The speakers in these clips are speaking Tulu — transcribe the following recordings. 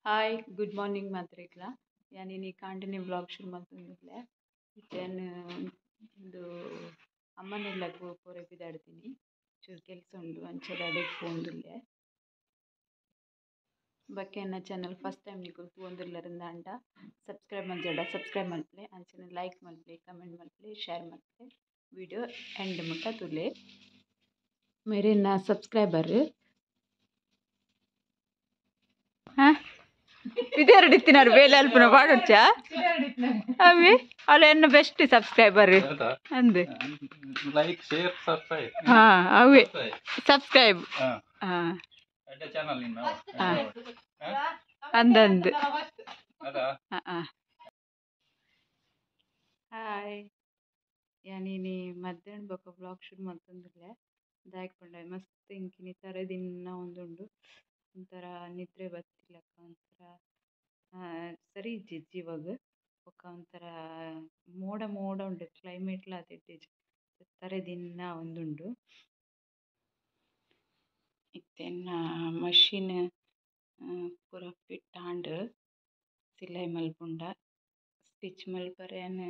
ಹಾಯ್ ಗುಡ್ ಮಾರ್ನಿಂಗ್ ಮಾತ್ರಿಕ್ಲ ಯಾನ್ ಕಾಂಟಿನ್ಯೂ ವ್ಲಾಗ್ ಶುರು ಮಲ್ತೊಂದುಲ್ಲೆ ಇತ್ತೆ ಉಂದು ಅಮ್ಮನೆಲ್ಲಗ್ ಪೋರೆ ಪಿದಾಡ್ದಿನಿ ಚೂರು ಕೆಲಸ ಉಂಡು ಅಂಚ ಅಡೆಗ್ ಪೋವೊಂದುಲ್ಲೆ. ಬೊಕ್ಕ ಎನ್ನ ಚಾನಲ್ ಫಸ್ಟ್ ಟೈಮ್ ನಿಕುಲು ತೂವೊಂದುಲ್ಲೆರ್ ಸಬ್ಸ್ಕ್ರೈಬ್ ಮಲ್ಜಡ ಸಬ್ಸ್ಕ್ರೈಬ್ ಮಲ್ಪುಲೆ, ಅಂಚನೆ ಲೈಕ್ ಮಲ್ಪುಲೆ, ಕಮೆಂಟ್ ಮಲ್ಪುಲೆ, ಶೇರ್ ಮಲ್ಪುಲೆ, ವಿಡಿಯೋ ಎಂಡ್ ಮುಟ್ಟ ತೂಲೆ. ಮೇರೆನ ಸಬ್ಸ್ಕ್ರೈಬರ್ ಇದೇರಡಿತ್ತಿನಾರು ಬೇಲೆ ಅಲ್ಪನ ಪಾಡೊಡ್ಚಾ ಅವೇ ಅಲ್ಲ ಎನ್ನ ಬೆಸ್ಟ್ ಸಬ್ಸ್ಕ್ರೈಬರ್ ಅಂದು ಲೈಕ್ ಶೇರ್ ಸಬ್ಸ್ಕ್ರೈಬ್. ಹಾ ಅವೇ ಸಬ್ಸ್ಕ್ರೈಬ್ ಹಾ ಅಂದಂದು. ಹಾಯ್ ಯಾನಿನಿ ಮಧ್ಯಾಹ್ನ ಬೊಕ್ಕ ಬ್ಲಾಗ್ ಶುರು ಮಲ್ತೊಂದುಲ್ಲೆ. ದಾಯೆಗ್ ಪಂಡ ಮಸ್ತ್ ಇಂಕಿನಿ ತರೆ ದಿನ ಒಂದುಂಡು ಒಂಥರ ನಿದ್ರೆ ಬತ್ತಿಲಕ್ಕ ಒಂಥರ ಸರಿ ಇಜ್ಜಿ ಜೀವಗ್ ಬೊಕ್ಕ ಒಂಥರ ಮೋಡ ಮೋಡ ಉಂಡು ಕ್ಲೈಮೇಟ್ಲ ಅತ್ ತರೆ ದಿನ ಒಂದುಂಡು. ಇತ್ತೆ ಎನ್ನ ಮಷೀನ್ ಪೂರ ಫಿಟ್ ಆಂಡ್ ಸಿಲೈ ಮಲ್ಪುಂಡ ಸ್ಟಿಚ್ ಮಲ್ಪರೆ ಯಾನ್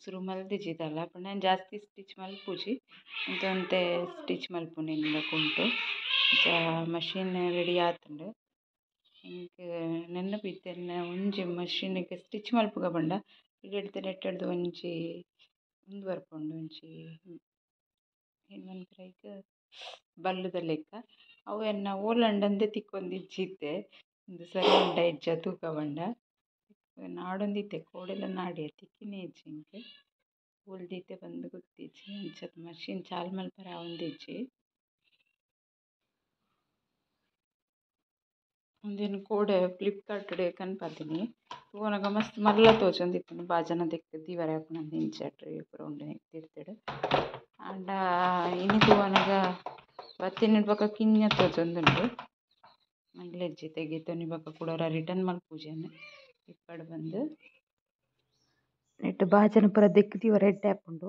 ಸುರು ಮಲ್ದಿಜಿ ದಾಲ ಪಂಡ ಯಾನ್ ಜಾಸ್ತಿ ಸ್ಟಿಚ್ ಮಲ್ಪುಜಿ ಒಂತೆ ಒಂತೆ ಸ್ಟಿಚ್ ಮಲ್ಪುನಿ ಉಂಟು. ಮಷೀನ್ ರೆಡಿ ಆತುಂಡು. ಎಂಕ್ ನೆನಪಿತ್ತೆನ್ನ ಒಂಜಿ ಮಷೀನ್ಗ್ ಸ್ಟಿಚ್ ಮಲ್ಪುಗ ಪಂಡ ಇಡೆಡ್ದ್ ನೆಟ್ಟೆಡ್ದ್ ಒಂಜಿ ಉಂದು ಬರ್ಪುಂಡು ಒಂಜಿ ಏನ್ ಪನ್ಪೆರ್ ಐಕ್ ಬಲ್ಲುದ ಲೆಕ್ಕ ಅವು ಎನ್ನ ಓಲಂಡಂದೆ ತಿಕ್ಕೊಂದಿಜ್ಜಿ ಇತ್ತೆ ಉಂದು ಸರಿ ಉಂಡ ಇಜ್ಜ ತೂಕ ಪಂಡ ನಾಡೊಂದಿತ್ತೆ ಕೋಡೆಲ ನಾಡಿಯೆ ತಿಕ್ಕಿನೇ ಇಜ್ಜಿ ಎಂಕ್ ಓಲ್ದಿತ್ತೆ ಪಂದ್ ಗೊತ್ತಿಜ್ಜಿ ಅಂಚ ಮಷೀನ್ ಚಾಲು ಮಲ್ಪರೆ ಆವೊಂದಿಜ್ಜಿ. ಉಂದೆನ್ ಕೋಡೆ ಫ್ಲಿಪ್ಕಾರ್ಟ್ ಡ್ ಕನ್ಪಾದಿನಿ ತೂವನಗ ಮಸ್ತ್ ಮಲ್ಲ ತೋಜೊಂದಿತ್ತುಂಡು ಬಾಜನ ದೆಕ್ಕ್ ದೀವರೆ ಆಪುಂಡು ಇಂಚ ಟ್ರೇ ಪೂರ ಉಂಡು ತಿರ್ತುಡು. ಆಂಡ ಇನಿ ತೂವನಗ ಬತ್ತಿನ ಬೊಕ ಕಿನ್ಯ ತೋಜೊಂದುಂಡು ಮಲ್ಲೆಜ್ಜಿ ತೆಗಿತೊನಿ ಬೊಕ ಕುಡೊರ ರಿಟರ್ನ್ ಮಲ್ಪುಜಿ ಯಾನ್ ಇಪ್ಪಡ್ ಬಂದು. ನೆಟ್ಟ್ ಬಾಜನ ಪೂರ ದೆಕ್ಕ್ ದೀವರೆ ಎಡ್ಡೆ ಆಪುಂಡು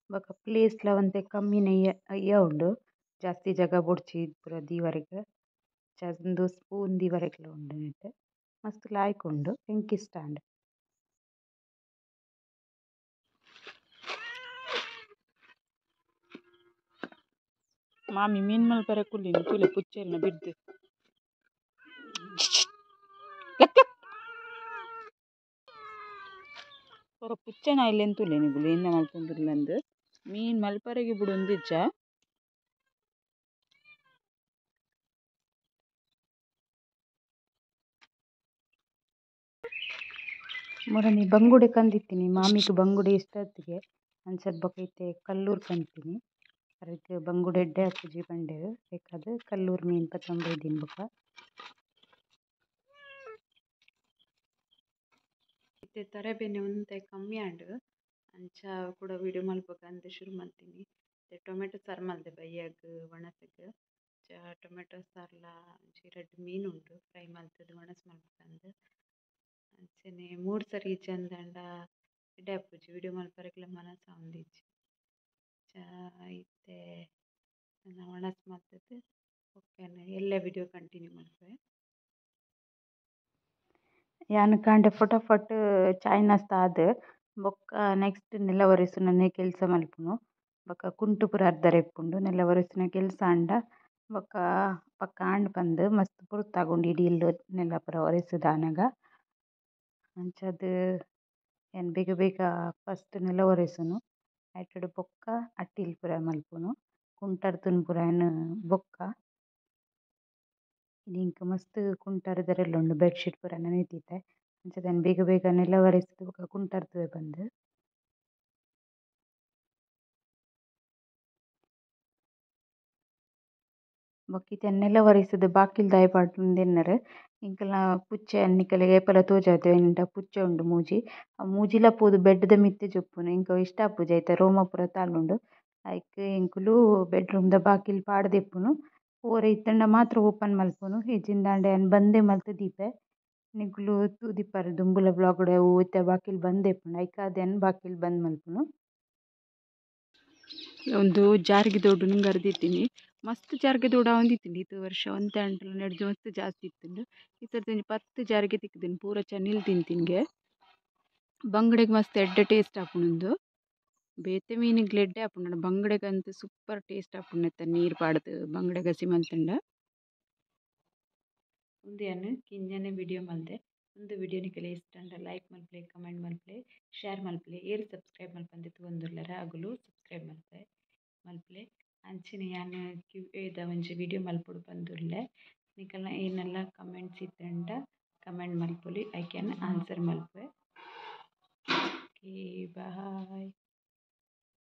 ಬೊಕ ಪ್ಲೇಸ್ ಲ ಒಂತೆ ಕಮ್ಮಿನೆ ಅಯ್ಯ ಉಂಡು ಜಾಸ್ತಿ ಜಾಗ ಬೊಡ್ಚಿ ಪೂರ ದೀವರೆಗ್. ಉಂದು ಸ್ಪೂನ್ ದೀವರೆಗ್ಲ ಉಂಡು ನೆಟ್ಟ್ ಮಸ್ತ್ ಲಾಯ್ಕ್ ಉಂಡು ಎಂಕ್ ಇಷ್ಟ ಆಂಡ್. ಮಾಮಿ ಮೀನ್ ಮಲ್ಪರೆ ಕುಲ್ಲಿನಿ ತೂಲೆ ಪುಚ್ಚೆಲ್ನ ಬಿರ್ದ್ ಪೂರ ಪುಚ್ಚೆ ನಾಯಿಲೆನ್ ತೂಲೆ ನಿಕುಲು ಎಂದ ಮಲ್ತೊಂದುಲ್ಲಂದ್ ಮೀನ್ ಮಲ್ಪರೆಗ್ ಬುಡೊಂದಿಜ್ಜ. ಮೊರನಿ ಬಂಗುಡೆ ಕಂದಿತ್ತೀನಿ ಮಾಮಿಗ್ ಬಂಗುಡೆ ಇಷ್ಟ ಆತಿಗೆ ಅಂಚದ ಬೊಕ ಇತ್ತೆ ಕಲ್ಲೂರು ಕಂತೀನಿ ಅರೆಗ್ ಬಂಗುಡೆ ಎಡ್ಡೆ ಆಪುಜಿ ಪಂಡೆರ್ ಐಕಾದ್ ಕಲ್ಲೂರು ಮೀನ್ ಪತೊಂದು ಬೈದಿನಿ ಬೊಕ. ಇತ್ತೆ ತರೆ ಬೇನೆ ಒಂತೆ ಕಮ್ಮಿ ಆಂಡ್ ಅಂಚ ಕೂಡ ವಿಡಿಯೋ ಮಲ್ಪುಗ ಅಂದ್ ಶುರು ಮಲ್ತಿನಿ. ಇತ್ತೆ ಟೊಮೆಟೊ ಸಾರು ಮಲ್ದೆ ಬಯ್ಯಗ್ ಒಣಸ್ಗ್ ಟೊಮೆಟೊ ಸಾರ್ಲ ಒಂಜಿ ರಡ್ಡ್ ಮೀನ್ ಉಂಡು ಫ್ರೈ ಮಲ್ತುದು ಒಣಸ್ ಮಲ್ಪುಗ ಅಂಚನೆ ಮೂಡ್ ಸರಿ ಇಜ್ಜಂದಾಂಡ ಎಡ್ಡೆ ಆಪುಜಿ ವಿಡಿಯೋ ಮಲ್ಪರೆಗ್ಲ ಮನಸ್ ಆವೊಂದಿಜ್ಜಿ. ಇತ್ತೆ ಒಣಸ್ ಮಲ್ತುದು ಬೊಕ್ಕ ಎಲ್ಲೆ ವಿಡಿಯೋ ಕಂಟಿನ್ಯೂ ಮಲ್ಪುವೆ. ಯಾನ್ ಕಾಂಡೆ ಫಟಫಟ್ ಚಾಯ್ ನಾಸ್ತ ಆದ್ ಬೊಕ್ಕ ನೆಕ್ಸ್ಟ್ ನೆಲ ಒರೆಸುನನೆ ಕೆಲಸ ಮಲ್ಪುನು ಬೊಕ್ಕ ಕುಂಟು ಪೂರ ಅರ್ಧರೆ ಇಪ್ಪುಂಡು ನೆಲ ಒರೆಸುನ ಕೆಲಸ ಆಂಡ ಬೊಕ್ಕ ಪಕ್ಕ ಆಂಡ್ ಪಂದ್ ಮಸ್ತ್ ಪೊರ್ತಾಗುಂಡು ಇಡೀ ಇಲ್ಲ್ ನೆಲ ಪೂರ ಒರೆಸುದಾನಗ. ಅಂಚಾದ್ ಯಾನ್ ಬೇಗ ಬೇಗ ಫಸ್ಟ್ ನೆಲ ಒರೆಸುನು ಐಟೆಡ್ ಬೊಕ್ಕ ಅಟ್ಟಿಲ್ ಪೂರ ಮಲ್ಪುನು ಕುಂಟರ್ದುನ್ ಪೂರ ಯಾನ್ ಬೊಕ್ಕ ಎಂಕ್ ಮಸ್ತ್ ಕುಂಟರ್ದರೆಲ್ಲ ಉಂಡು ಬೆಡ್ಶೀಟ್ ಪೂರ ನೆನೆತಿತ್ತೆ ಅಂಚಾದ್ ಯಾನ್ ಬೇಗ ಬೇಗ ನೆಲ ಒರೆಸುದು ಬೊಕ್ಕ ಕುಂಟರ್ದುವೆ ಪಂದ್. ಬೊಕ್ಕ ಇತ್ತೆ ನೆಲ ಒರೆಸುದು ಬಾಕಿಲ್ ದಾಯ ಪಾಡ್ದ್ ಎಂಕಲ್ನ ಪುಚ್ಚೆ ನಿಕಲೆಗ್ ಏಪಲ ತೋಜಾದೆ ಎಂಡ ಪುಚ್ಚೆ ಉಂಡು ಮೂಜಿ ಆ ಮೂಜಿಲ ಪೋದು ಬೆಡ್ ದ ಮಿತ್ತೆ ಜಪ್ಪುನು ಎಂಕ್ ಅವು ಇಷ್ಟ ಆಪುಜಿ ಐತ ರೋಮ ಪೂರ ತಾಲುಂಡು ಐಕ್ ಎಂಕುಲು ಬೆಡ್ ರೂಮ್ ದ ಬಾಕಿಲ್ ಪಾಡ್ದಿಪ್ಪುನು ಪೋರೆ ಇತ್ತುಂಡ ಮಾತ್ರ ಓಪನ್ ಮಲ್ಪುನು ಇಜ್ಜಿಂದಾಂಡ ಯಾನ್ ಬಂದೆ ಮಲ್ತ್ ದೀಪೆ ನಿಕುಲು ತೂದಿಪ್ಪರ್ ದುಂಬುಲ ವ್ಲಾಗ್ ಡ್ ಅವು ಇತ್ತೆ ಬಾಕಿಲ್ ಬಂದ್ ಇಪ್ಪುಂಡು ಐಕಾದ್ ಯಾನ್ ಬಾಕಿಲ್ ಬಂದ್ ಮಲ್ಪುನು. ಉಂದು ಜಾರಿಗೆ ದೊಡ್ಡು ನುಂಗರ್ದಿತ್ತೀನಿ ಮಸ್ತ್ ಜಾರಿಗೆ ಬೋಡಾವೊಂದಿತ್ತುಂಡು ಈತ್ ವರ್ಷ ಒಂತೆ ಆಂಡಲ ನೆಡ್ದ್ ಮಸ್ತ್ ಜಾಸ್ತಿ ಇತ್ತುಂಡು. ಈ ಸರ್ತಿ ಒಂಜಿ 10 ಜಾರಿಗೆ ತಿಕ್ಕುದುಂಡು ಪೂರ ಚನಿಲ್ ತಿಂತಿನ್ಗೆ. ಬಂಗಡೆಗ್ ಮಸ್ತ್ ಎಡ್ಡೆ ಟೇಸ್ಟ್ ಆಪುಂಡು ಉಂದು. ಬೇತೆ ಮೀನುಗ್ಲ ಎಡ್ಡೆ ಆಪುಂಡು ಬಂಗಡೆಗ್ ಅಂತು ಸೂಪರ್ ಟೇಸ್ಟ್ ಆಪುಂಡು ನೆತ್ತ ನೀರ್ ಪಾಡ್ದ್ ಬಂಗಡೆ ಗಸಿ ಮಲ್ತುಂಡ. ಉಂದು ಯಾನ್ ಕಿಂಜನೆ ವಿಡಿಯೋ ಮಲ್ದೆ. ಉಂದು ವಿಡಿಯೋ ನಿಕಲೆ ಇಷ್ಟ ಆಂಡ ಲೈಕ್ ಮಲ್ಪುಲೆ, ಕಮೆಂಟ್ ಮಲ್ಪುಲೆ, ಶೇರ್ ಮಲ್ಪುಲೆ. ಏರ್ ಸಬ್ಸ್ಕ್ರೈಬ್ ಮಲ್ಪಂದೆ ತೂವೊಂದುಲ್ಲೆರ್ ಅಗುಲು ಸಬ್ಸ್ಕ್ರೈಬ್ ಮಲ್ಪುಲೆ ಮಲ್ಪುಲೆ. ಅಂಚನೆ ಯಾನ್ ಕ್ಯೂ ಎ ದ ಒಂಜಿ ವಿಡಿಯೋ ಮಲ್ಪೊಡು ಪಂದುಲ್ಲೆ. ನಿಕಲ್ನ ಏನೆಲ್ಲ ಕಮೆಂಟ್ಸ್ ಇತ್ತುಂಡ ಕಮೆಂಟ್ ಮಲ್ಪೊಲಿ ಐಕ್ ಯಾನ್ ಆನ್ಸರ್ ಮಲ್ಪುವೆ. Okay bye.